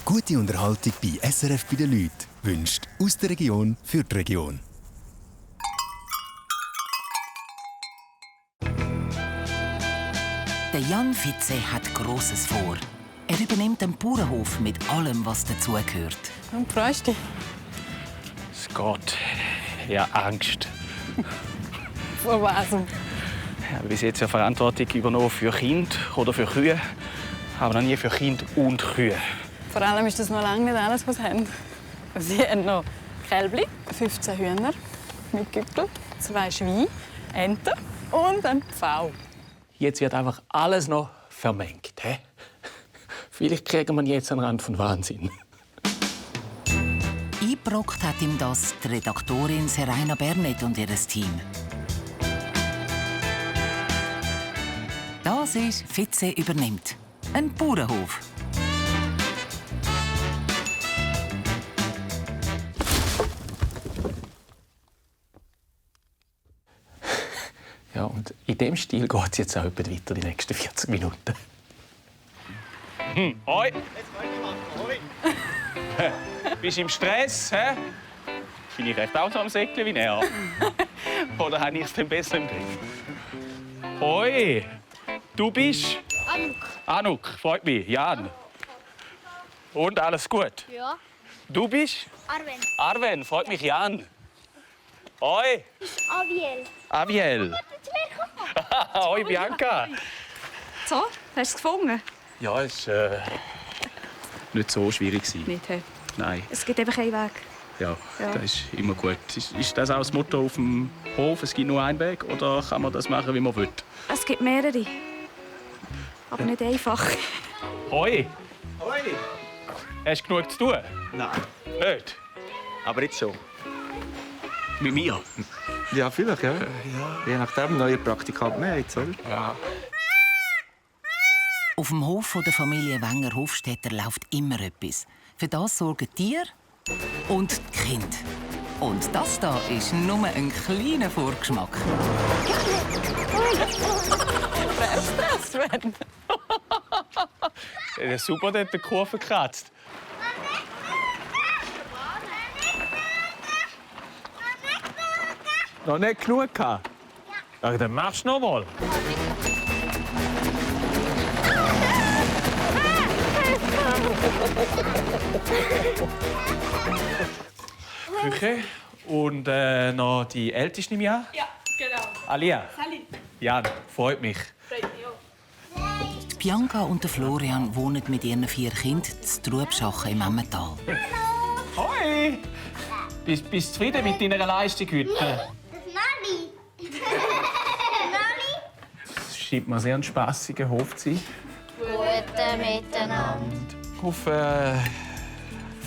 Gute Unterhaltung bei SRF bei den Leuten wünscht aus der Region für die Region. Der Jan Fitze hat Grosses vor. Er übernimmt den Bauernhof mit allem, was dazugehört. Und freust dich? Es geht. Ja, Angst. Vor was? Ich habe bis jetzt ja Verantwortung übernommen für Kinder oder für Kühe, aber noch nie für Kinder und Kühe. Vor allem ist das noch lange nicht alles, was sie haben. Sie haben noch Kälbli, 15 Hühner mit Güppel, 2 Schweine, Enten und einen Pfau. Jetzt wird einfach alles noch vermengt. He? Vielleicht kriegen wir jetzt einen Rand von Wahnsinn. Eingebrockt hat ihm das die Redaktorin Seraina Bernet und ihr Team. Das ist «Fitze übernimmt». Ein Bauernhof. Ja, und in dem Stil geht es jetzt auch etwa weiter die nächsten 40 Minuten. Hoi! Bist du im Stress? Hä? Bin ich recht auch so am Säckchen wie er? Oder habe ich es denn besser im Griff? Hoi! Du bist? Anuk. Anuk, freut mich. Jan. Und alles gut? Ja. Du bist? Arven. Arven, freut mich. Jan. Hoi! Aviel. Aviel. Hoi, Bianca. So, hast du es gefunden? Ja, es war nicht so schwierig. Nicht, he? Nein, Es gibt einfach einen Weg. ja, Ja. das ist immer gut. Ist das auch das Motto auf dem Hof, es gibt nur einen Weg? Oder kann man das machen, wie man will? Es gibt mehrere. Aber nicht einfach. Hoi! Hoi! Hast du genug zu tun? Nein, Nicht? aber jetzt schon. Mit mir? Ja, vielleicht, ja. Je nachdem, neuer Praktikant mehr jetzt, oder? Ja. Auf dem Hof der Familie Wenger-Hofstetter läuft immer etwas. Für das sorgen die Tiere und die Kinder. Und das da ist nur ein kleiner Vorgeschmack. Das werden. Ja, super, der hat die Kurve gekratzt. Noch nicht genug gehabt? Ja. Dann machst du noch mal. Küche und noch die Älteste im Jahr. Ja, genau. Alia. Sally. Jan, freut mich. Die Bianca und der Florian wohnen mit ihren 4 Kindern in Trubschachen im Emmental. Hoi! Bist du zufrieden mit deiner Leistung heute? Das Nani. Nani. Es scheint mir sehr ein spassiger Hof zu sein. Gute Miteinander. Auf eine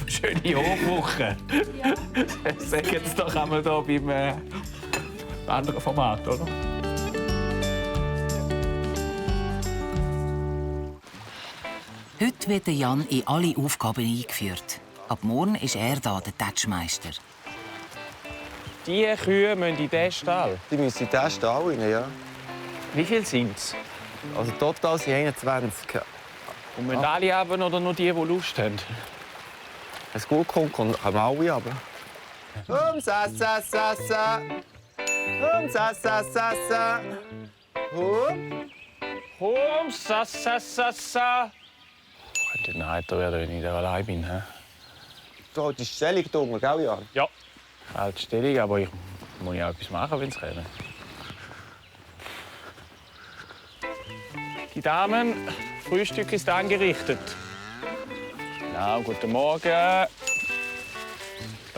schöne Hofwoche. Ja. Sagen Sie doch einmal hier beim anderen Format, oder? Heute wird der Jan in alle Aufgaben eingeführt. Ab morgen ist er da, der Tatschmeister. Die Kühe müssen in diesen Stall. Die müssen in diesen Stall rein, ja. Wie viele sind es? Also total sind 21. Und müssen alle haben oder nur die Lust haben? Wenn es gut kommt, kommen alle runter. Sa. Sa. Komm, sa. Könnte ein heiter werden, wenn ich da allein bin. He? Du hast die Stellung drunter, gell, Jan? Ja. Alte Stellung, aber ich muss ja etwas machen, wenn es kommt. Die Damen, Frühstück ist angerichtet. Genau, guten Morgen. Hat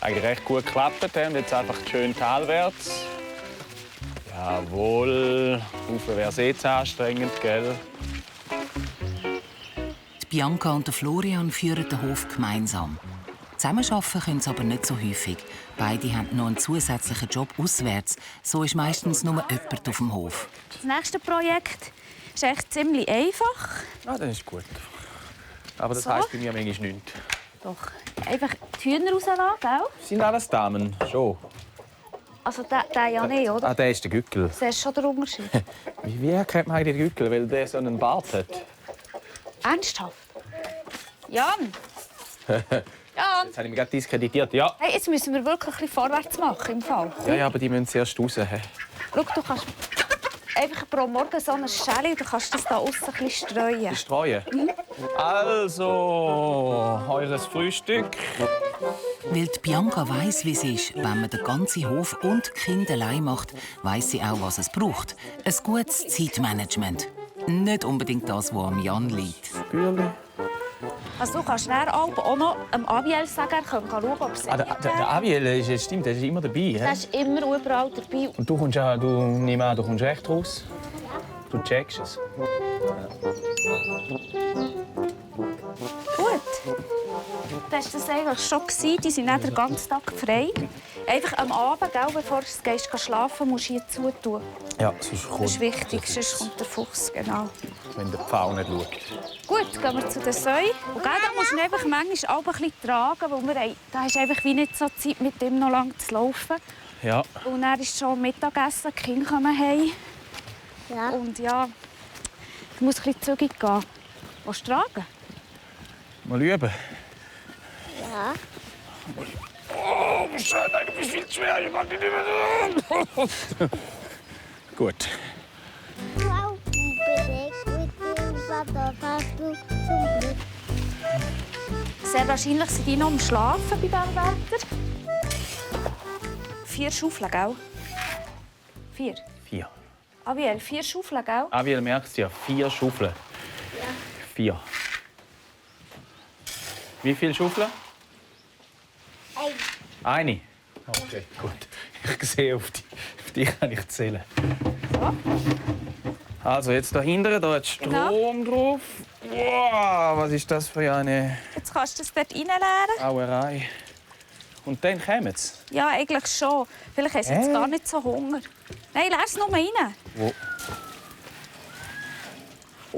eigentlich recht gut geklappt. Und jetzt einfach schön talwärts. Jawohl. Ufer wäre sehr anstrengend, gell? Die Bianca und der Florian führen den Hof gemeinsam. Zusammenarbeiten können sie aber nicht so häufig. Beide haben noch einen zusätzlichen Job auswärts. So ist meistens nur jemand auf dem Hof. Das nächste Projekt ist echt ziemlich einfach. Ah, das ist gut. Aber das So. heisst bei mir manchmal nichts. Doch. Einfach die Hühner rauslassen, gell? Sind alles Damen? Schon. Also der ja nicht, oder? Ah, der ist der Gückel. Siehst du schon den Unterschied? Wie erkennt man den Gückel? Weil der so einen Bart hat. Ernsthaft? Jan, Ja. Jetzt habe ich mich gerade diskreditiert. Ja. Hey, jetzt müssen wir wirklich ein bisschen vorwärts machen im Fall. Ja, aber die müssen zuerst raus. Schau, du kannst einfach pro Morgen so eine Schelle und du kannst das da außen ein bisschen streuen. Die streuen. Also, eures Frühstück. Weil die Bianca weiss, wie es ist, wenn man den ganzen Hof und die Kinder allein macht, weiss sie auch, was es braucht. Ein gutes Zeitmanagement. Nicht unbedingt das, was am Jan liegt. Also du kannst dann auch noch dem Abiel sagen, er kann schauen, ob es Der Abiel ist, stimmt, der ist immer dabei. Der ist immer überall dabei. Und du kommst ja, du kommst echt raus. Du checkst es. Gut. Das war das eigentlich schon. Die sind dann den ganzen Tag frei. Einfach am Abend, gell, bevor du gehst schlafen, musst du hier zutun. Ja, sonst kommt, Das ist wichtig, sonst kommt der Fuchs. Genau. wenn der Pfau nicht schaut. Gut, gehen wir zu den Säuen. Und gell, da musst du ihn einfach manchmal auch ein bisschen tragen, weil da hast du einfach wie nicht so Zeit, mit ihm noch lange zu laufen. Ja. Und dann ist schon Mittagessen, die Kinder kommen heim. Ja. Und ja, du musst ein bisschen zügig gehen. Willst du tragen? Mal üben. Ja. Oh, schön, du bist viel zu schwer. Ich kann dich nicht mehr. Gut. Wow, bedeckt mit dem Vater hast du zum Glück. Sehr wahrscheinlich sind die noch am Schlafen bei diesem Wetter. 4 Schaufeln, gell? 4. 4. Abiel, 4 Schaufeln, gell? Abiel, merkst du ja, 4 Schaufeln. Ja. 4. Wie viele Schaufeln? Eine. Okay, gut. Ich sehe, auf dich kann ich zählen. So. Also, jetzt da hinten, da hat Strom drauf. Wow, was ist das für eine Jetzt kannst du es dort reinleeren. Auerei. Und dann kommen sie. Ja, eigentlich schon. Vielleicht hast du jetzt gar nicht so Hunger. Nein, leer es nur rein. Wo?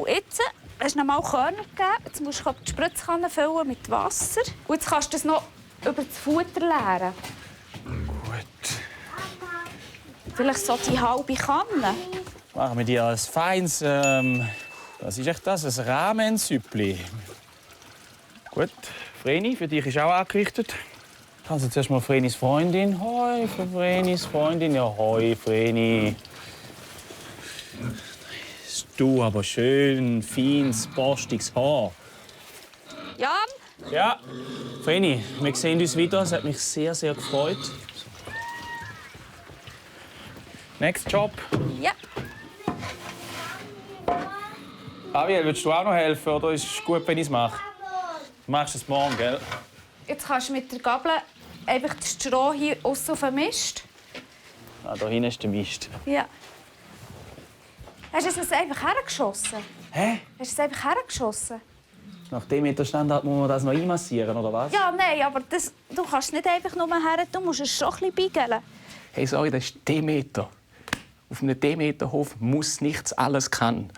Und jetzt hast du noch mal Körner gegeben. Jetzt musst du die Spritzkanne füllen mit Wasser. Und jetzt kannst du es noch über das Futter leeren. Gut. Vielleicht so die halbe Kanne. Machen wir dir ein feines, was ist echt das? Ein Rahmensüppli. Gut, Vreni, für dich ist auch angerichtet. Also zuerst mal Vrenis Freundin. Hoi, für Vrenis Freundin. Ja, hoi, Vreni. Du, aber schön, feines, borstiges Haar. Jan? Ja, Vreni, wir sehen uns wieder. Es hat mich sehr, sehr gefreut. Next Job. Ja. Abiel, willst du auch noch helfen oder ist es gut, wenn ich es mache? Du machst es morgen, gell? Jetzt kannst du mit der Gabel einfach das Stroh hier aussen auf den Mist. Ah, da hinten ist der Mist. Ja. Hast du es einfach hergeschossen? Hä? Hast du es einfach hergeschossen? Nach dem Meterstandard muss man das noch einmassieren, oder was? Ja, nein, aber du kannst nicht einfach nur her, du musst es schon ein bisschen beigeln. Hey, sorry, das ist Demeter. Auf einem Demeterhof muss nichts alles kann.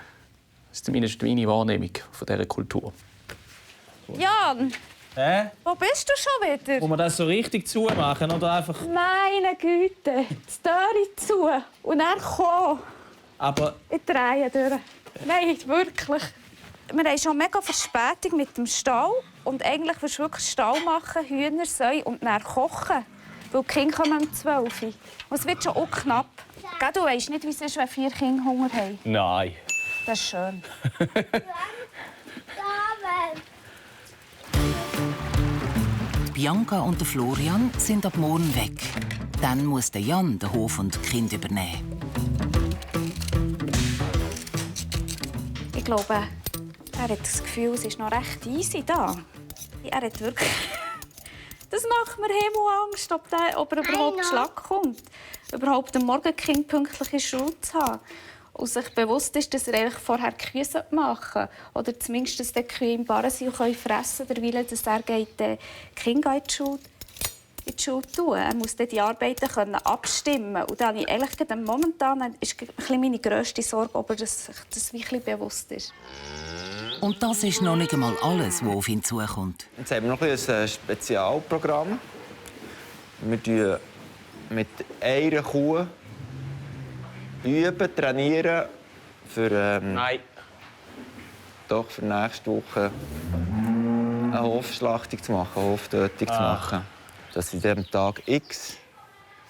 Das ist zumindest meine Wahrnehmung von dieser Kultur. Jan, Hä? wo bist du schon wieder? Muss man das so richtig zumachen oder einfach... Meine Güte, die Türe zu und dann komm. Aber Ich drehe durch. Nein, wirklich. Wir haben schon mega Verspätung mit dem Stall. Und eigentlich willst du wirklich Stall machen, Hühner, Säue und dann kochen. Weil die Kinder kommen um 12 Uhr. Und es wird schon auch knapp. Gell, du weisst nicht, wie es ist, wenn 4 Kinder Hunger haben. nein. Das ist schön. Bianca und der Florian sind ab morgen weg. Dann muss der Jan den Hof und die Kinder übernehmen. Ich glaube, er hat das Gefühl, es ist noch recht easy da. Er hat wirklich... Das macht mir Himmelangst, ob er überhaupt Schlag kommt. Überhaupt am Morgen Kind pünktlich in die Schule zu haben. Und sich bewusst ist, dass er eigentlich vorher Kühe machen sollte. Oder zumindest, dass die Kühe im Barren sind und fressen können, derweil, dass er die Kinder in die Schule tun. Er muss dann die Arbeiten abstimmen. Und dann eigentlich momentan ist meine grösste Sorge, ob er sich das wirklich bewusst ist. Und das ist noch nicht einmal alles, was auf ihn zukommt. Jetzt haben wir noch ein Spezialprogramm. Wir üben mit einer Kuh trainieren für Nein. doch für nächste Woche eine Hofschlachtung zu machen, eine Hoftötung zu machen. Dass sie am Tag X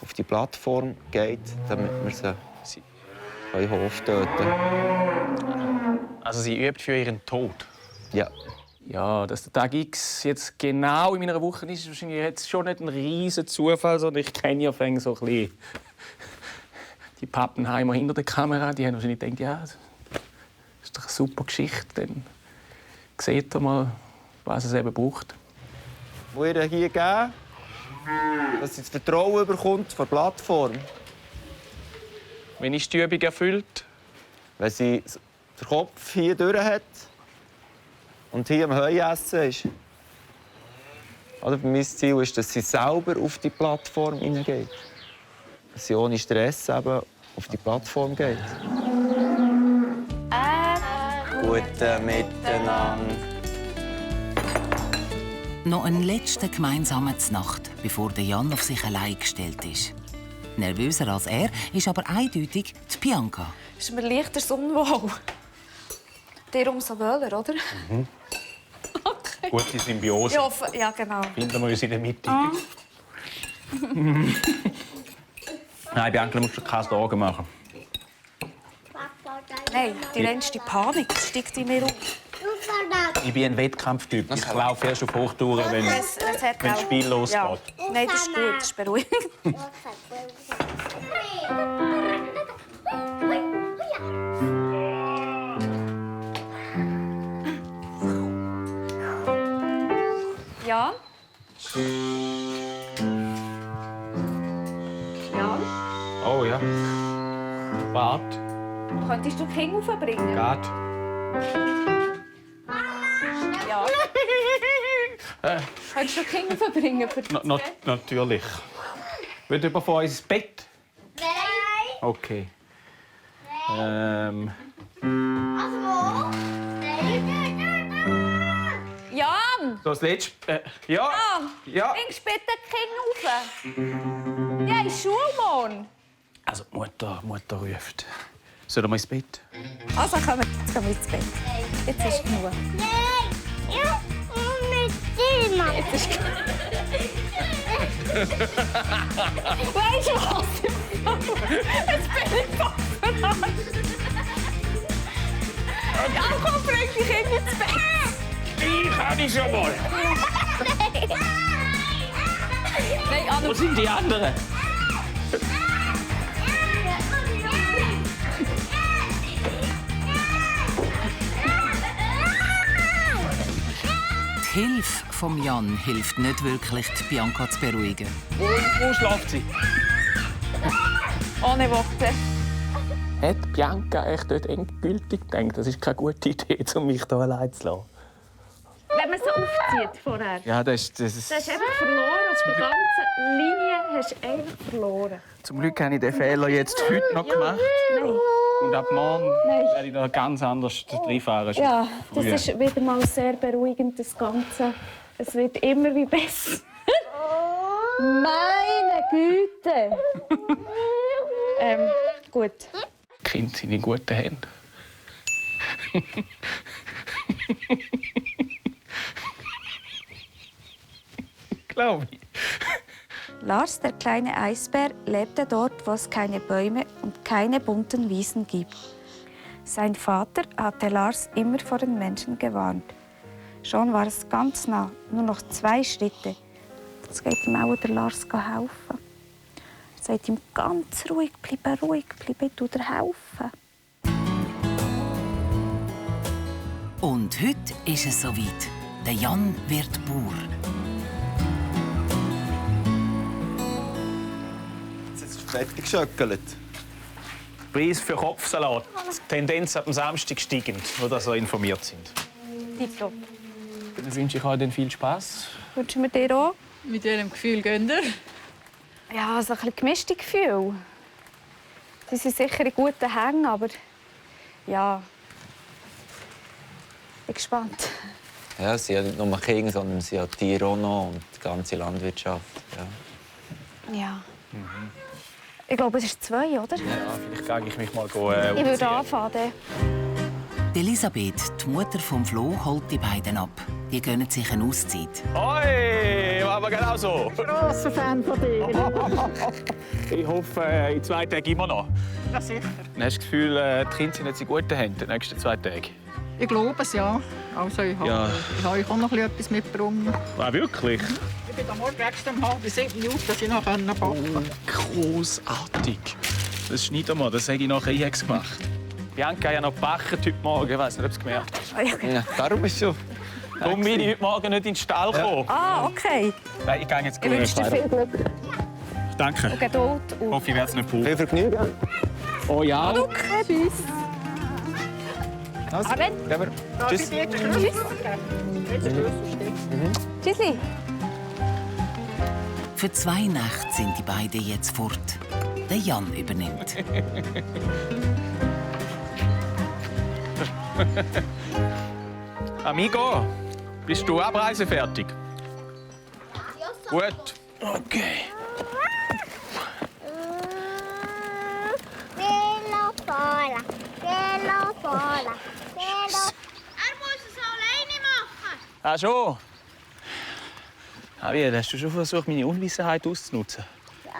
auf die Plattform geht, damit wir sie hoftöten können. Also sie übt für ihren Tod? Ja. Ja, dass der Tag X jetzt genau in meiner Woche ist wahrscheinlich jetzt schon nicht ein riesen Zufall, sondern ich kenne ja so ein bisschen die Pappenheimer hinter der Kamera. Die haben wahrscheinlich gedacht, ja, das ist doch eine super Geschichte. Dann seht ihr mal, was es eben braucht. Wo ihr hier geben, dass sie das Vertrauen bekommt von der Plattform. Wenn ist die Übung erfüllt? Wenn sie den Kopf hier durch hat und hier am Heu essen ist. Oder mein Ziel ist, dass sie selber auf die Plattform hineingeht. Dass sie ohne Stress eben auf die Plattform geht. Guten Miteinander. Noch einen letzten gemeinsamen Nacht, bevor der Jan auf sich allein gestellt ist. Nervöser als er ist aber eindeutig die Bianca. Ist mir leichter unwohl. Der umso wohler, oder? Okay. Gute Symbiose. Ja, genau. Finden wir uns in der Mitte. Nein, Bianca, du musst dir keine Sorgen machen. Nein, die rennste Panik steigt in mir auf. Ich bin ein Wettkampftyp. Ich laufe erst auf Hochtouren, wenn das Spiel losgeht. Ja. Nein, das ist gut, das ist beruhigend. Jan? Jan? Oh ja. Warte. Könntest du die Kinder aufbringen? Geht. Ja. Könntest du die Kinder aufbringen? Natürlich. Will jemand von uns ins Bett? Nein. Okay. Jan! So, das letzte. Ja. Ja. Bringst bitte die Kinder rauf? Ja, ist Schulmorgen. Also, Mutter ruft. Sollen wir ins Bett? Also, jetzt gehen wir ins Bett. Jetzt ist genug. Nein. Ja, mit dir, Mama. Jetzt ist genug. Weißt du was? Jetzt bin ich Papa. Ja, komm, bring die Kinder ins Bett. Ich kann ich schon mal. Nein, Anna. Wo sind die anderen? Die Hilfe von Jan hilft nicht wirklich, die Bianca zu beruhigen. Wo schläft sie? Ohne Worte. Hat Bianca echt dort endgültig gedacht, das ist keine gute Idee, um mich hier allein zu lassen? Wenn man so aufzieht vorher, Ja, das du hast einfach verloren. Auf der ganzen Linie hast du einfach verloren. Zum Glück habe ich den Fehler jetzt heute noch gemacht. Nein. Und ab morgen Nein. werde ich da ganz anders reinfahren. Ja, das ist wieder mal sehr beruhigend, das Ganze. Es wird immer wie besser. Meine Güte! Gut. Die Kinder sind in guten Händen. Glaube ich. Lars, der kleine Eisbär, lebte dort, wo es keine Bäume und keine bunten Wiesen gibt. Sein Vater hatte Lars immer vor den Menschen gewarnt. Schon war es ganz nah, nur noch 2 Schritte. Jetzt geht ihm auch der Lars helfen. Er sagt ihm ganz ruhig, bleib, ich tu dir helfen. Und heute ist es soweit. Der Jan wird Bauer. Jetzt ist es fertig geschöckelt. Preis für Kopfsalat. Die Tendenz ab dem Samstag steigend, nur dass ihr informiert sind. Tipptopp. Dann wünsche ich euch dann viel Spass. Wünschen wir dir auch? Mit welchem Gefühl gehen ihr? Ja, so ein bisschen gemischte Gefühle. Sie sind sicher in guten Hängen, aber ja, ich bin gespannt. Ja, sie hat nicht nur Kinder, sondern sie hat Tiere auch noch und die ganze Landwirtschaft. Ja. Ja. Ich glaube, es ist 2, oder? Ja, vielleicht gehe ich mich mal Ich würde anfangen. Die Elisabeth, die Mutter von Flo, holt die beiden ab. Die gönnen sich eine Auszeit. Hoi, machen wir genau so. Grosser Fan von dir. Ich hoffe, in 2 Tagen immer noch. Ja, sicher. Dann hast du das Gefühl, die Kinder sind jetzt in guten Händen, die nächsten 2 Tage? Ich glaube es, ja. Also, ich habe euch auch noch etwas mitgebracht. Ah, wirklich? Ich bin am Morgen extra um 6:30 auf, dass ich noch backen konnte. Großartig. Das ist nicht einmal, das habe ich nachher gemacht. Bianca hat ja noch gebacken heute Morgen, ich weiß nicht, ob du es gemerkt hast. Ja, darum bist du. Darum bin ich heute Morgen nicht in den Stall gekommen. Ah, okay. Nein, ich gehe jetzt Ich wünsche dir viel Glück Danke. und Geduld. Ich hoffe, ich werde es nicht brauchen. Viel Vergnügen. Oh ja. Tschüss. Also, Amen. Tschüss. Tschüssli. Für 2 Nächte sind die beiden jetzt fort. Der Jan übernimmt. Amigo, bist du abreisefertig? Gut. Okay. Velo vola, velo vola, velo. muss es alleine machen. Ah, schon? Ah, wie, hast du schon versucht, meine Unwissenheit auszunutzen? Ja.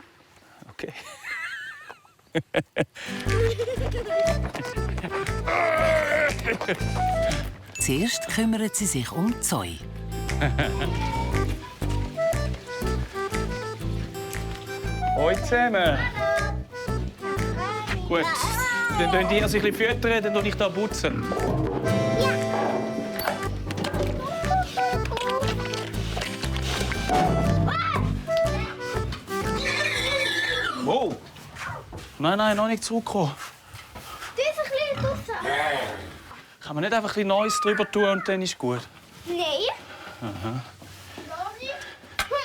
Okay. Zuerst kümmern sie sich um die Zoe. Hoi zusammen. Gut, dann könnt ihr sich ein bisschen füttern, dann tue ich hier putzen. Wow! Nein, nein, noch nicht zurückkommen. Diese kleine Tasse. Kann man nicht einfach ein bisschen Neues drüber tun und dann ist gut? Nein. Aha. Man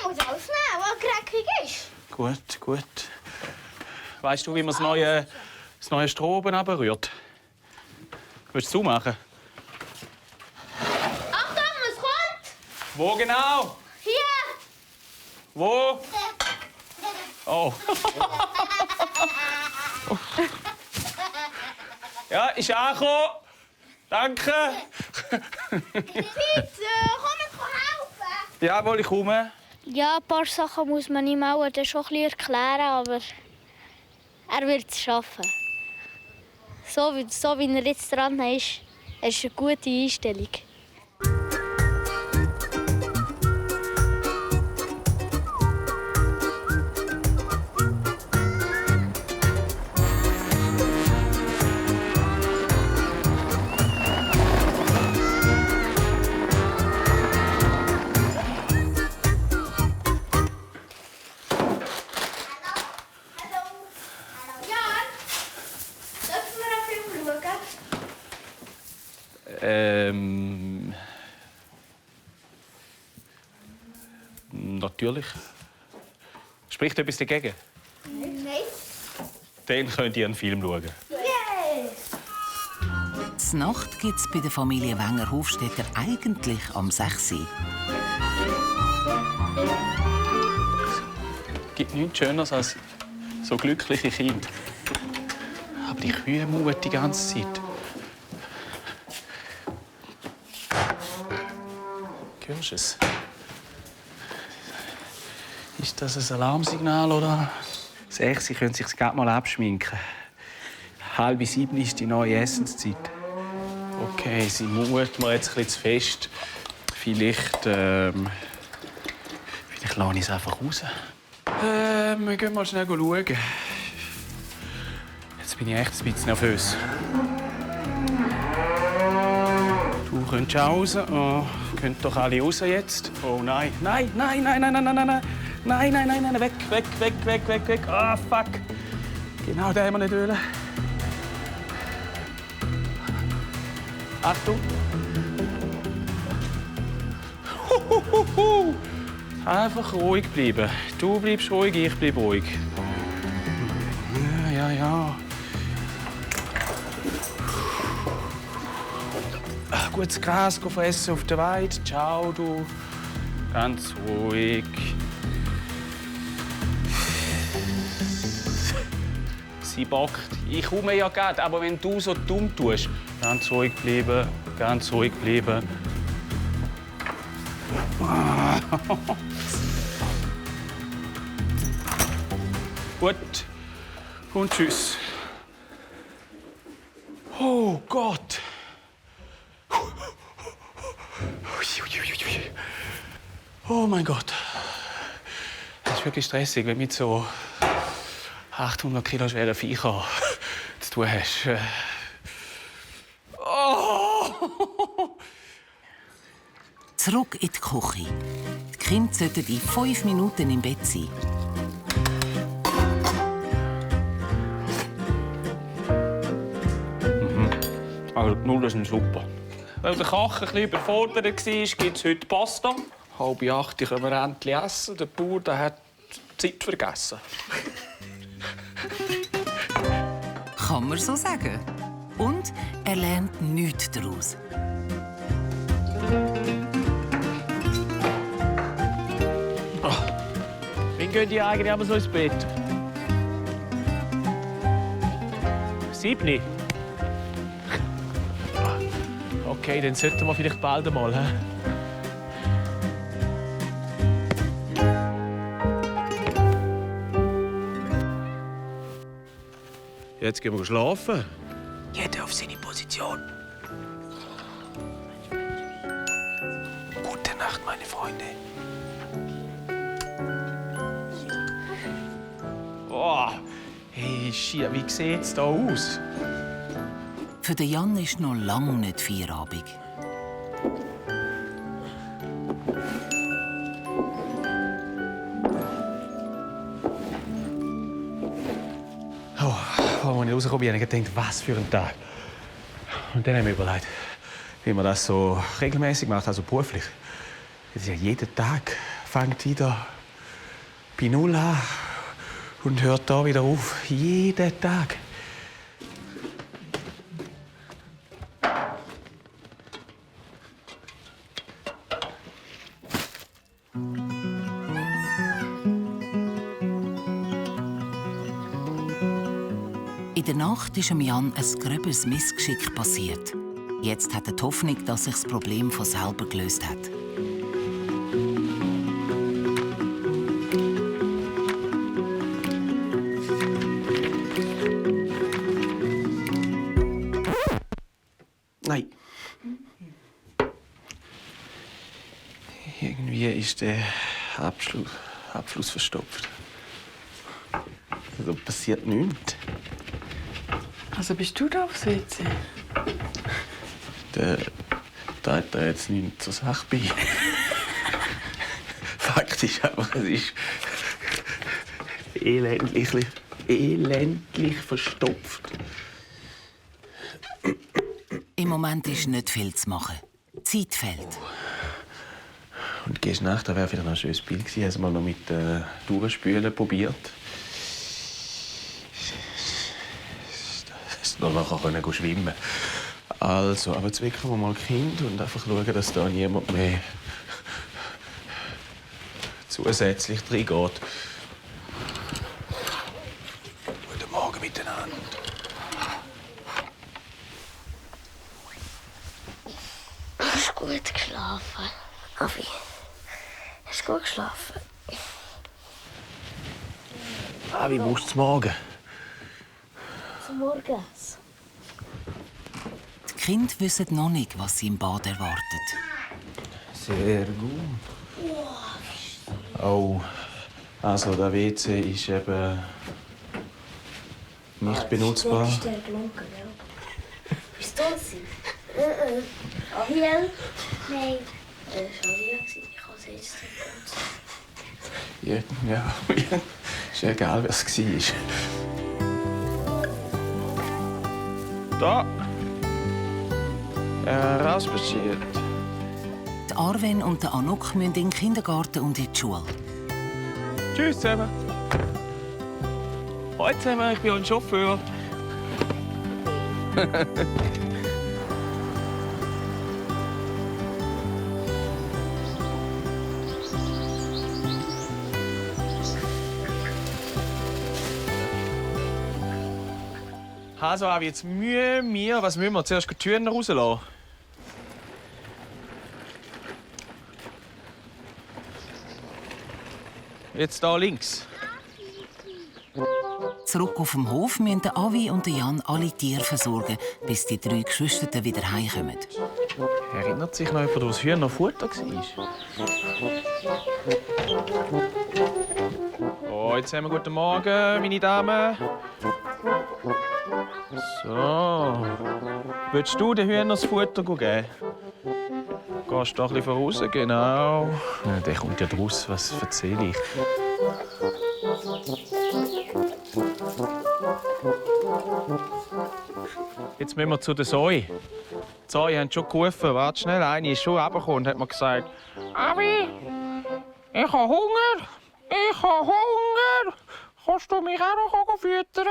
muss alles nehmen, was dreckig ist. Gut, gut. Weißt du, wie man das neue Stroh oben runterrührt? Willst du es machen? Achtung, es kommt! Wo genau? Hier! Wo? Oh. Ja, ist angekommen. Danke. Pizza, komm, ich kann helfen! Jawohl, ich komme. Ja, ein paar Sachen muss man ihm auch dann schon ein bisschen erklären, aber er wird es schaffen. So wie er jetzt dran ist eine gute Einstellung. Natürlich. Spricht etwas dagegen? Nein. Dann könnt ihr einen Film schauen. Zur Nacht gibt es bei der Familie Wenger-Hofstetter eigentlich am 6 Uhr. Es gibt nichts Schöneres als so glückliche Kinder. Aber die Kühe muhen die ganze Zeit. Hörst du es? Ist das ein Alarmsignal oder? 6, Sie können sich gerade mal abschminken. 6:30 ist die neue Essenszeit. Okay, sie mut mir jetzt ein bisschen zu fest. Vielleicht lasse ich es einfach raus. Wir gehen mal schnell schauen. Jetzt bin ich echt ein bisschen nervös. Du könntest auch raus. Oh, könnt doch alle raus jetzt. Oh nein, nein, nein, nein, nein, nein, nein, nein. Nein, nein, nein, nein, weg, weg, weg, weg, weg, weg. Ah, fuck. Genau, den haben wir nicht wollen. Achtung. Einfach ruhig bleiben. Du bleibst ruhig, ich bleib ruhig. Ja, ja. Gutes Gras fressen auf der Weide. Ciao, du. Ganz ruhig. sie backt. Ich komme ja gerade, aber wenn du so dumm tust, ganz ruhig bleiben, ganz ruhig bleiben. Gut. Und tschüss. Oh Gott. Oh mein Gott. Das ist wirklich stressig, wenn du mit so 800 Kilo schweren Viechern zu tun hast. Oh. Zurück in die Küche. Die Kinder sollten in 5 Minuten im Bett sein. Also die Nudeln sind super. Weil der Koch ein bisschen überfordert war, gibt es heute Pasta. 7:30 können wir endlich essen. Der Bauer hat die Zeit vergessen. Kann man so sagen. Und er lernt nichts daraus. Wann gehen die eigentlich aber so ins Bett? 7. Okay, dann sollten wir vielleicht bald einmal. He? Jetzt gehen wir schlafen. Jeder auf seine Position. Gute Nacht, meine Freunde. Oh, hey, Schia, wie sieht's da aus? Für den Jan ist noch lange nicht Feierabend. Oh, als ich rausgekommen bin, habe ich gedacht, was für ein Tag. Und dann habe ich mir überlegt, wie man das so regelmäßig macht, also beruflich. Das ist ja jeden Tag fängt wieder bei Null an und hört da wieder auf. Jeden Tag. In der Nacht ist Jan ein gröberes Missgeschick passiert. Jetzt hat er die Hoffnung, dass sich das Problem von selber gelöst hat. Nein. Irgendwie ist der Abfluss verstopft. Also passiert nichts. Also bist du da aufs WC? Da hat er jetzt nichts zur Sache bei. Fakt ist einfach, es ist elendlich verstopft. Im Moment ist nicht viel zu machen. Zeit fehlt. Und gestern Nacht wäre wieder ein schönes Bild gewesen. Haben wir noch mit Durchspülen probiert. Noch nachher schwimmen. Also, aber jetzt wecken wir mal Kind und einfach schauen, dass da niemand mehr zusätzlich reingeht. Guten Morgen miteinander. Hast du gut geschlafen? Avi, hast du gut geschlafen? Wie brauchst du es morgen? Zum Morgen. Die Kinder wissen noch nicht, was sie im Bad erwartet. Sehr gut. Oh, also der WC ist eben nicht benutzbar. Bist du das? Aviel? Nein. Das war Alia. Ich kann es jetzt nicht. Ja, ist egal, was es war. Da. Rausspaziert. Die Arwen und der Anuk müssen in den Kindergarten und in die Schule. Tschüss zusammen. Hallo zusammen, ich bin ein Chauffeur. Also, Avi, jetzt müssen wir... Was müssen wir? Zuerst die Türen rauslassen. Jetzt hier links. Zurück auf dem Hof müssen der Avi und der Jan alle Tiere versorgen, bis die 3 Geschwister wieder heimkommen. Erinnert sich noch jemand, wo das Hühner Futter war? Oh, jetzt haben wir guten Morgen, meine Damen. So. Willst du den Hühnern das Futter geben? Gehst du ein bisschen voraus? Genau. Ja, der kommt ja draus. Was erzähle ich? Jetzt müssen wir zu der Zoe. Die Zoe haben schon gerufen. Warte schnell, eine ist schon runtergekommen und hat mir gesagt: Abi, ich habe Hunger. Ich habe Hunger. Kannst du mich auch noch füttern?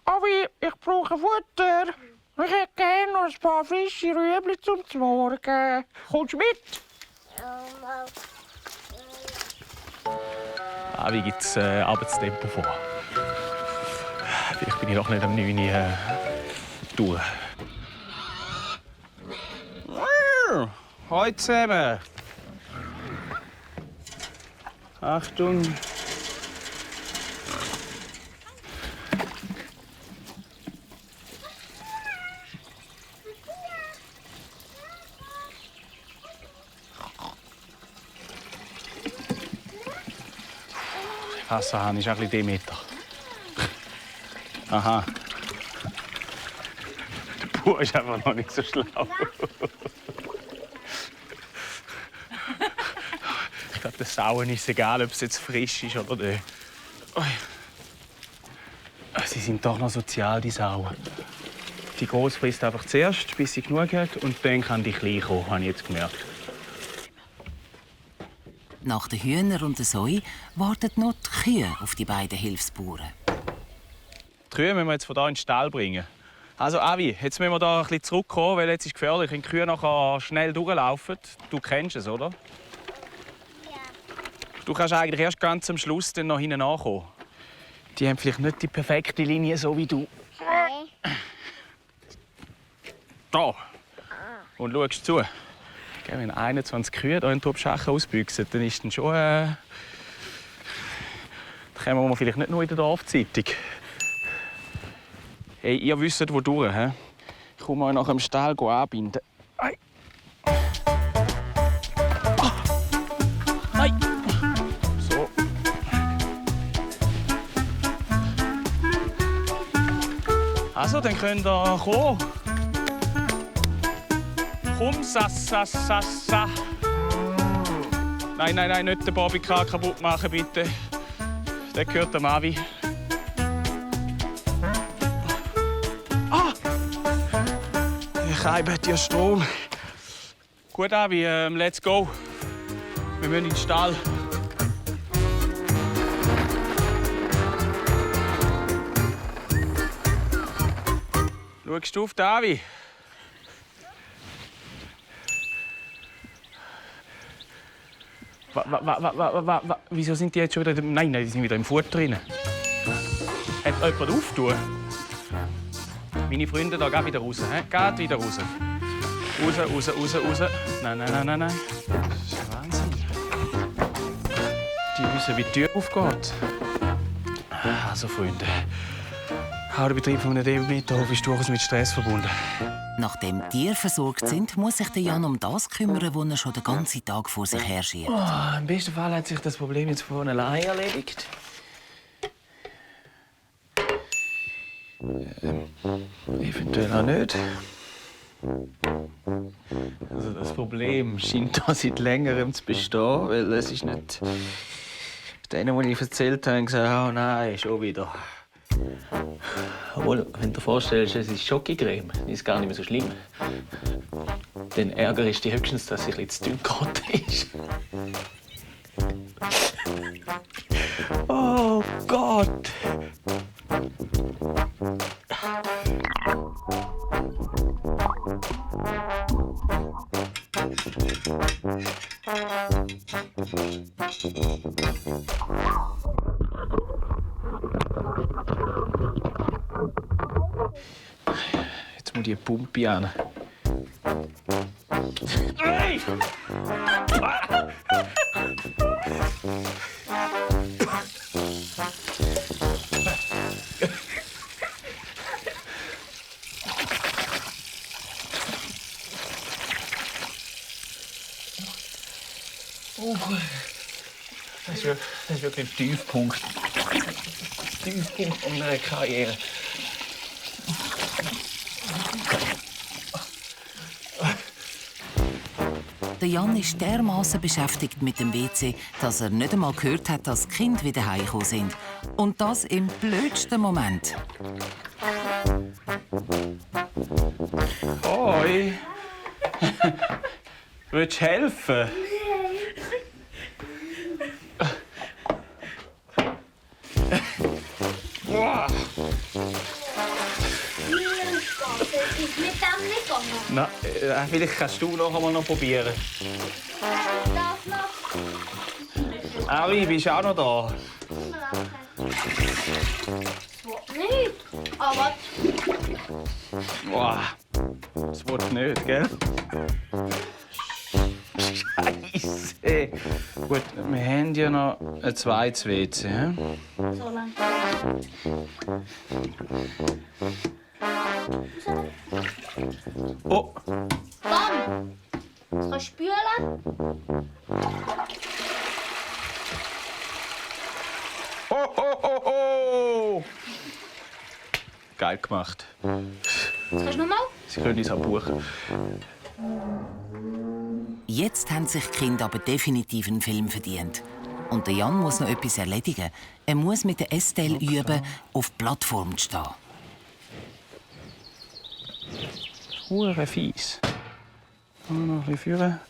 Abi, ich brauche Futter. Ich hätte gerne noch ein paar frische Rüebli zum Morgen. Kommst du mit? Wie gibt es Arbeitstempo vor? Vielleicht bin ich doch nicht am 9 Uhr durch. Hallo zusammen. Achtung. Der Wasserhahn ist ein bisschen Demeter. Aha. Der Bauer ist einfach noch nicht so schlau. Ich glaube, den Sauen ist es egal, ob es jetzt frisch ist oder nicht. Sie sind doch noch sozial, die Sauen. Die Grosse frisst einfach zuerst, bis sie genug hat, und dann kann die Kleine kommen, habe ich jetzt gemerkt. Nach den Hühnern und der Zoe warten noch die Kühe auf die beiden Hilfsbauern. Die Kühe müssen wir jetzt von hier in den Stall bringen. Also Avi, jetzt müssen wir da ein bisschen zurückkommen, weil jetzt ist es gefährlich, wenn die Kühe nachher schnell durchlaufen. Du kennst es, oder? Ja. Du kannst eigentlich erst ganz am Schluss dann noch hinten ankommen. Die haben vielleicht nicht die perfekte Linie, so wie du. Nein. Da. Und schaust zu. Wenn 21 Kühe hier in Trubschachen ausbüchsen, dann ist dann schon... dann kommen wir vielleicht nicht nur in der Dorfzeitung. Hey, ihr wisst, wo durch, hä? Ich komme euch nach dem Stall anbinden. Ei. Ah. Ei. So. Also, dann könnt ihr kommen. Komm, sa. Nein, nicht den Bobbycar kaputt machen, bitte. Der gehört dem Avi. Ah! Ich Scheibe hat ja Strom. Gut, Avi, let's go. Wir müssen in den Stall. Schaust du auf den Avi? Wieso sind die jetzt schon wieder... Nein, die sind wieder im Futter drin. Hat jemand auftun? Meine Freunde, da geht wieder raus. Geht wieder raus. Raus. Nein. Das ist Wahnsinn. Die wissen, wie die Tür aufgeht. Also, Freunde. Auch der Betrieb von einem Demeterhof ist durchaus mit Stress verbunden. Nachdem die Tiere versorgt sind, muss sich der Jan um das kümmern, was er schon den ganzen Tag vor sich her schiebt. Im besten Fall hat sich das Problem jetzt von allein erledigt. Eventuell auch nicht. Also das Problem scheint da seit Längerem zu bestehen, weil es ist nicht... Denen, die ich erzählt habe, haben gesagt, oh nein, schon wieder. Obwohl, wenn du dir vorstellst, es ist Schokocreme, ist gar nicht mehr so schlimm. Dann ärgerst du dich höchstens, dass es ein bisschen zu dünn geraten ist. Oh Gott! die Pumpe an. Hey! Das ist wirklich ein Tiefpunkt. Tiefpunkt meiner Karriere. Der Jan ist dermaßen beschäftigt mit dem WC, dass er nicht einmal gehört hat, dass die Kinder wieder heimgekommen sind. Und das im blödsten Moment. Hoi! Willst du helfen? Na, vielleicht kannst du noch einmal probieren. Ari, bist du auch noch da? Nicht. Aber Boah, das wird nicht, gell? Scheiße. Gut, wir haben ja noch ein zweites WC. He? so lang. Oh, Komm! Das kannst du spülen. oh! Geil gemacht. Das kannst du noch mal. Sie können uns auch buchen. Jetzt haben sich die Kinder aber definitiv einen Film verdient. Und der Jan muss noch etwas erledigen. Er muss mit der Estelle üben, auf die Plattform zu stehen. Hure fies. Noch ein bisschen führen.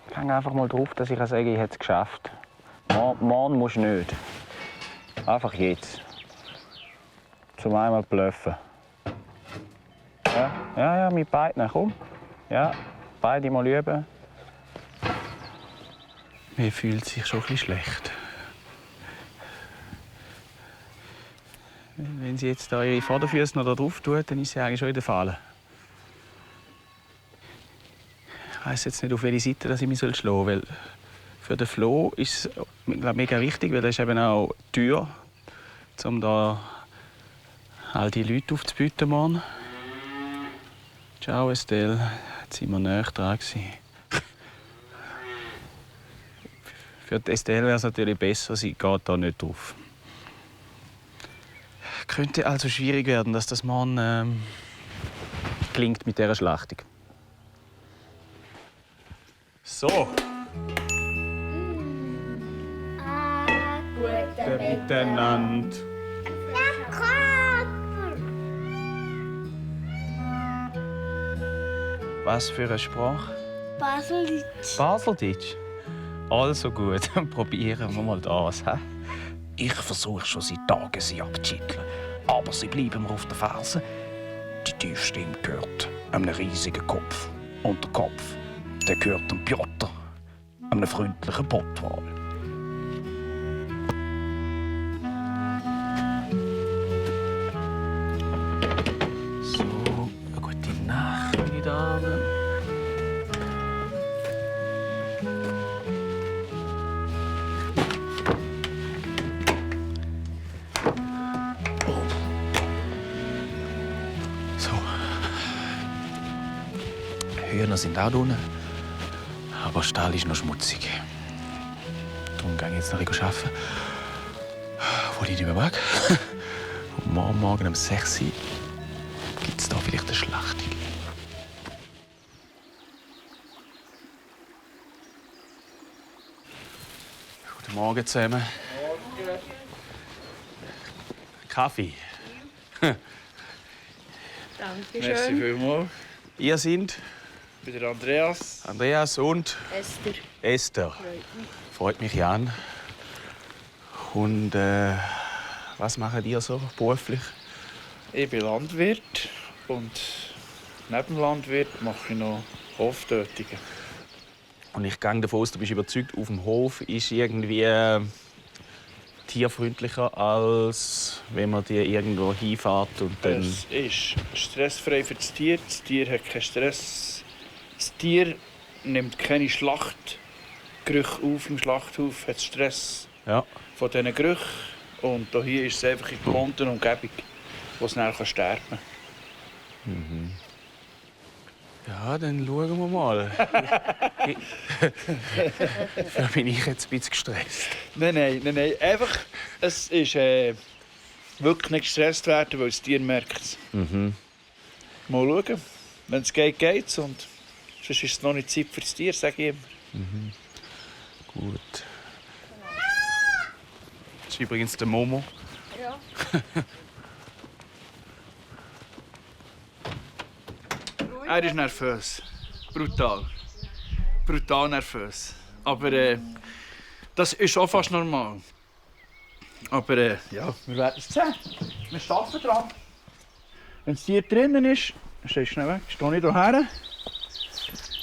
Ich hänge einfach mal drauf, dass ich sage, ich hätte es geschafft. Morgen musst du nicht. Einfach jetzt. Zum einmal bluffen. Ja, mit beiden, komm. Ja, beide mal üben. Mir fühlt sich schon ein bisschen schlecht. Wenn sie jetzt da ihre Vorderfüße noch da drauf tut, dann ist sie eigentlich schon in der Falle. Ich weiss jetzt nicht, auf welche Seite dass ich mich schlagen soll, weil für den Flo ist es mega wichtig, weil das ist eben auch die Tür, um da all die Leute aufzubieten morgen. Ciao, Estelle. Jetzt sind wir näher dran. Für die Estelle wäre es natürlich besser, sie geht da nicht drauf. Könnte also schwierig werden, dass das morgen gelingt mit dieser Schlachtung. So. Guten Miteinander. Was für eine Sprache? Baseldeutsch. Baseldeutsch. Also gut, dann probieren wir mal das. He? Ich versuche schon seit Tagen, sie abzuschütteln. Aber sie bleiben mir auf den Fersen. Die Tiefstimme gehört einem riesigen Kopf. Und der Kopf, der gehört dem Piotr, einem freundlichen Pottwal. So, eine gute Nacht, meine Damen. Hühner sind auch unten. Aber der Stall ist noch schmutzig. Darum gehe ich jetzt noch arbeiten. Obwohl ich nicht mehr mag. Und morgen um 6 Uhr gibt es da vielleicht eine Schlachtung. Guten Morgen zusammen. Morgen. Kaffee. Dankeschön. Merci vielmals. Ihr seid? Ich bin der Andreas. Andreas und? Esther. Esther. Freut mich, Jan. Und was macht ihr so beruflich? Ich bin Landwirt und neben dem Landwirt mache ich noch Hoftötungen. Und ich gehe davon aus, du bist überzeugt, auf dem Hof ist irgendwie tierfreundlicher, als wenn man die irgendwo hinfährt und dann... Es ist stressfrei für das Tier. Das Tier hat keinen Stress. Das Tier nimmt keine Schlachtgerüche auf im Schlachthof, hat Stress von diesen Gerüchen. Und hier ist es einfach in gewohnter Umgebung, wo es dann sterben kann. Mhm. Ja, dann schauen wir mal. Da bin ich jetzt ein bisschen gestresst. Nein. Einfach, es ist wirklich nicht gestresst werden, weil das Tier merkt es. Mhm. Mal schauen. Wenn es geht, geht es. Und sonst ist es noch nicht Zeit für das Tier, sage ich immer. Mhm. Gut. Das ist übrigens der Momo. Ja. Er ist nervös. Brutal. Brutal nervös. Aber das ist auch fast normal. Aber ja, wir werden es sehen. Wir arbeiten dran. Wenn das Tier drinnen ist, steh schnell weg. Steh nicht hierher.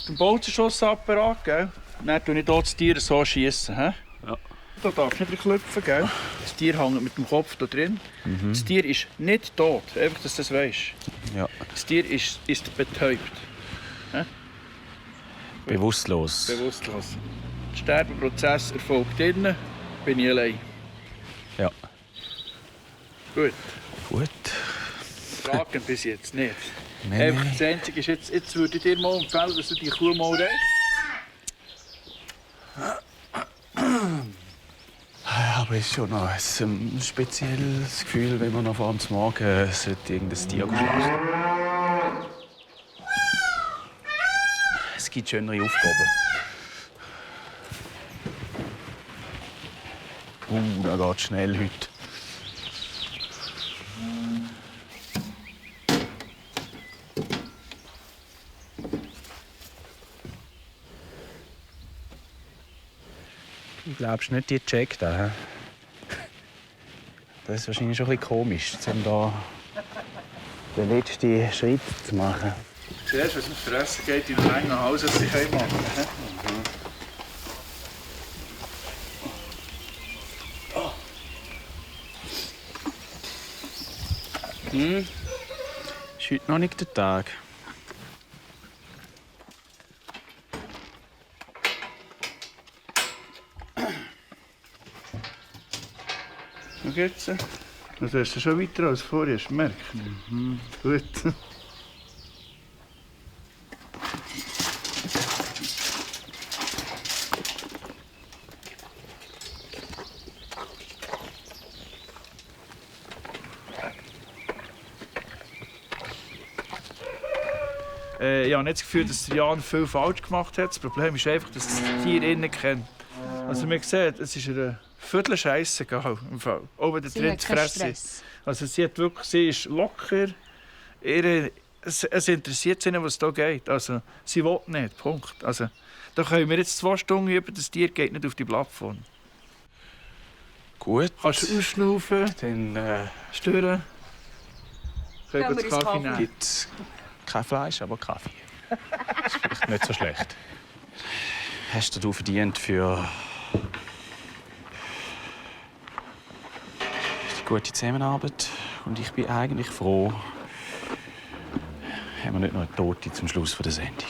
Den Bolzenschussapparat, gell? Dann tue ich hier das Tier so schiessen. Ja. Da darfst du nicht klopfen, gell? Das Tier hängt mit dem Kopf da drin. Mhm. Das Tier ist nicht tot, einfach, dass du das weißt. Ja. Das Tier ist betäubt. Ja? Bewusstlos. Bewusstlos. Der Sterbeprozess erfolgt innen, bin ich allein. Ja. Gut. Gut. Fragen bis jetzt nicht. Nein. Das Einzige ist, jetzt würde ich dir mal empfehlen, dass du die Kuh mal reitest. Aber es ist schon noch ein spezielles Gefühl, wenn man noch vor dem Morgen irgendein Tier schlachten. Es gibt schönere Aufgaben. Da geht schnell heute. Du glaubst nicht, die checkt da? Das ist wahrscheinlich schon ein bisschen komisch, um da den letzten Schritt zu machen. Zuerst, wenn es mit Fressen geht, in den langen Hals, als sie machen können. Ist heute noch nicht der Tag. Wie geht's? Also hast du schon weiter als vorher, hast du gemerkt? Mhm. Gut. Ich habe nicht das Gefühl, dass Jan viel falsch gemacht hat. Das Problem ist einfach, dass das Tier innen kennt. Also man sieht, es ist eine Viertel scheissegal im Fall. Auch wenn der drin zu fressen ist. Also sie ist locker. Es interessiert sie nicht, was hier geht. Also sie will nicht. Punkt. Also da können wir jetzt 2 Stunden üben, das Tier geht nicht auf die Plattform. Gut. Kannst du ausschnaufen, dann stören. Können wir Kaffee nehmen? Gibt kein Fleisch, aber Kaffee. Das ist vielleicht nicht so schlecht. Hast du verdient für die gute Zusammenarbeit. Und ich bin eigentlich froh, haben wir nicht noch eine Tote zum Schluss der Sendung.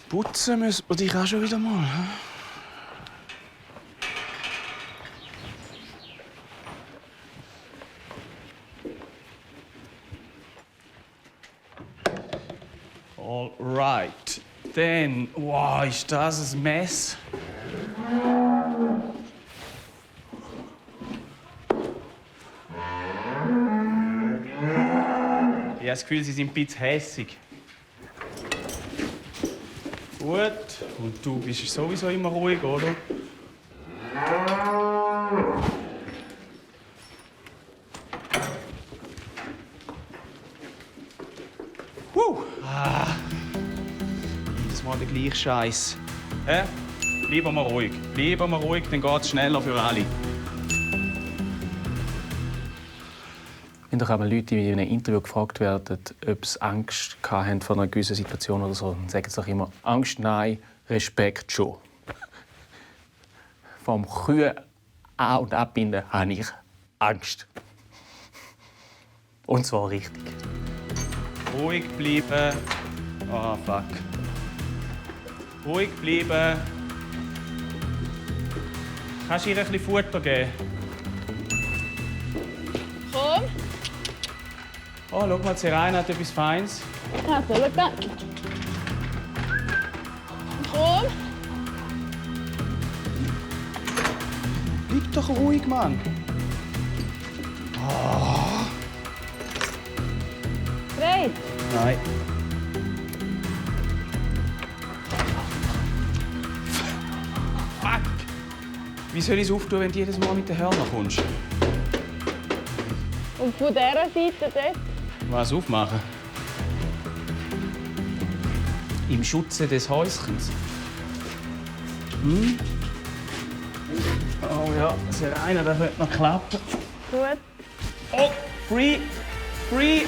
Putzen müssen wir dich auch schon wieder mal. He? All right. Dann, wow, ist das ein Mess? Ich habe das Gefühl, sie sind ein bisschen hässig. Gut. Und du bist sowieso immer ruhig, oder? Jedes Mal der gleiche Scheiß. Bleiben wir ruhig. Bleiben wir ruhig, dann geht es schneller für alle. Wenn doch einmal Leute in einem Interview gefragt werden, ob sie Angst hatten vor einer gewissen Situation oder so, dann sagen sie doch immer Angst nein, Respekt schon. Vom Kühe an- und abbinden habe ich Angst. Und zwar richtig. Ruhig bleiben. Ah, fuck. Ruhig bleiben. Kannst du ihr ein bisschen Futter geben? Komm. Oh, schau mal, Serena hat etwas Feines. Ja, so, schau. Komm. Bleib doch ruhig, Mann. Bereit? Nein. Fuck! Wie soll ich es auftun, wenn du jedes Mal mit den Hörnern kommst? Und von dieser Seite dort? Was aufmachen? Im Schutze des Häuschens. Hm? Oh ja, Serena, das wird noch klappen. Gut. Oh, free! Free!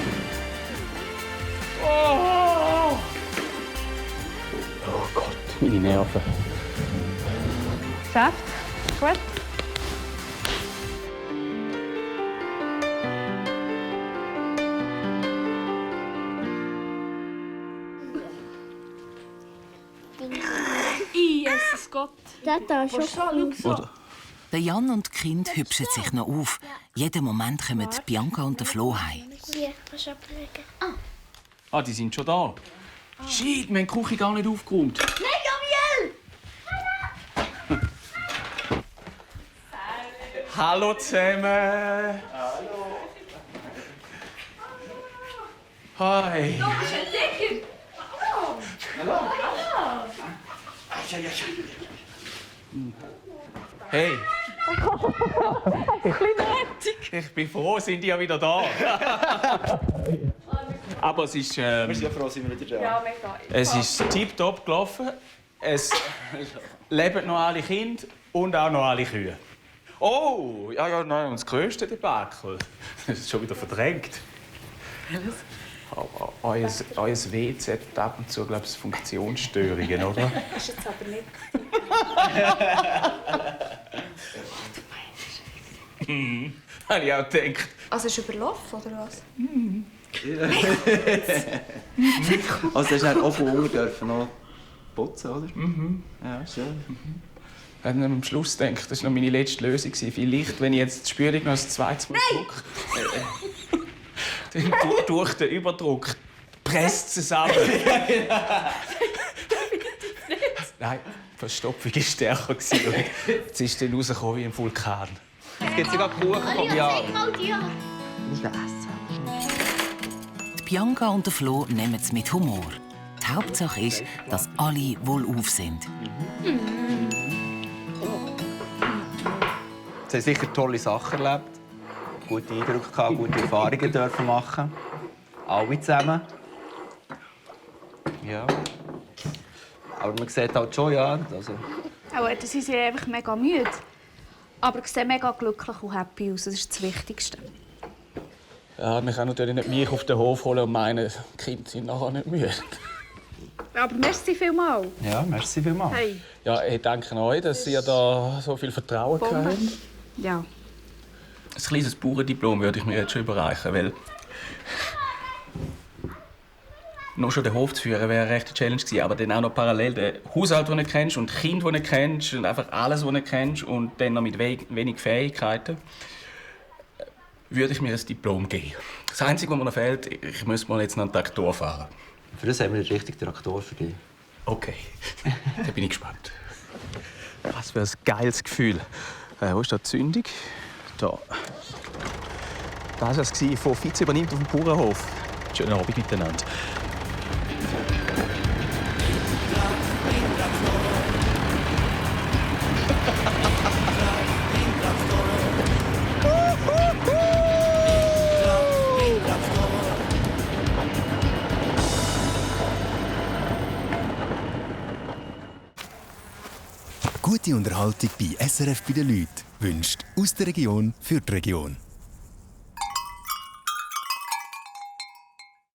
Oh! Oh Gott, meine Nerven. Geschafft. Gut. Jesus Gott. Da ist schon Der Jan und die Kinder hübschen sich noch auf. Jeden Moment kommen Bianca und der Flo heim. Hier, kannst du ablegen. Ah, die sind schon da. Shit, wir haben die Küche gar nicht aufgeräumt. Nein, Gabriel! Hallo zusammen. Hallo. Hi. Du bist ein Dicker. Hallo. Hey. Ich bin froh, sind die ja wieder da. Aber es ist. Wir sind ja froh, sind wir wieder da. Ja, mega. Es ist tiptop gelaufen. Es leben noch alle Kinder und auch noch alle Kühe. Oh, ja, nein, und das grösste Debakel. Das ist schon wieder verdrängt. Aber euer WC hat ab und zu, glaube ich, Funktionsstörungen, oder? Das ist jetzt aber nicht. Habe ich auch gedacht. Also ist überlaufen, oder was? Also, du hast auch von unten dürfen noch putzen, oder? Mhm. Ja, schön. Ich habe am Schluss gedacht, das war noch meine letzte Lösung. Vielleicht, wenn ich jetzt die Spülung noch ein zweites Mal drücke, dann durch den Überdruck presst es ab. Nein, die Verstopfung war stärker. Jetzt ist dann rausgekommen wie ein Vulkan. Jetzt gibt es sogar Kuchen vom Jahr. Die Bianca und der Flo nehmen es mit Humor. Die Hauptsache ist, dass alle wohlauf sind. Sie haben sicher tolle Sachen erlebt, gute Eindrücke gehabt, gute Erfahrungen dürfen machen. Alle zusammen. Ja. Aber man sieht halt schon, ja. Also. Aber sie sind einfach mega müde. Aber sie sehen mega glücklich und happy aus. Das ist das Wichtigste. Ja, man kann natürlich nicht mich auf den Hof holen und meinen, die Kinder sind nachher nicht müde. Aber merci vielmals. Ja, merci vielmals. Hey. Ja, ich danke euch, dass ihr da so viel Vertrauen habt. Ja. Ein kleines Bauerndiplom würde ich mir jetzt schon überreichen, weil noch schon den Hof zu führen wäre eine rechte Challenge gewesen, aber dann auch noch parallel den Haushalt, den du kennst, und die Kinder, die du kennst, und einfach alles, was du kennst, und dann noch mit wenig Fähigkeiten, würde ich mir ein Diplom geben. Das Einzige, was mir noch fehlt, ich müsste mal jetzt noch einen Traktor fahren. Für das haben wir den richtigen Traktor für dich. Okay, da bin ich gespannt. Was für ein geiles Gefühl. Wo ist da die Zündung? Da. Das war es von Vize übernimmt auf dem Bauernhof. Schönen Abend miteinander. Gute Unterhaltung bei SRF bei den Leuten wünscht aus der Region für die Region.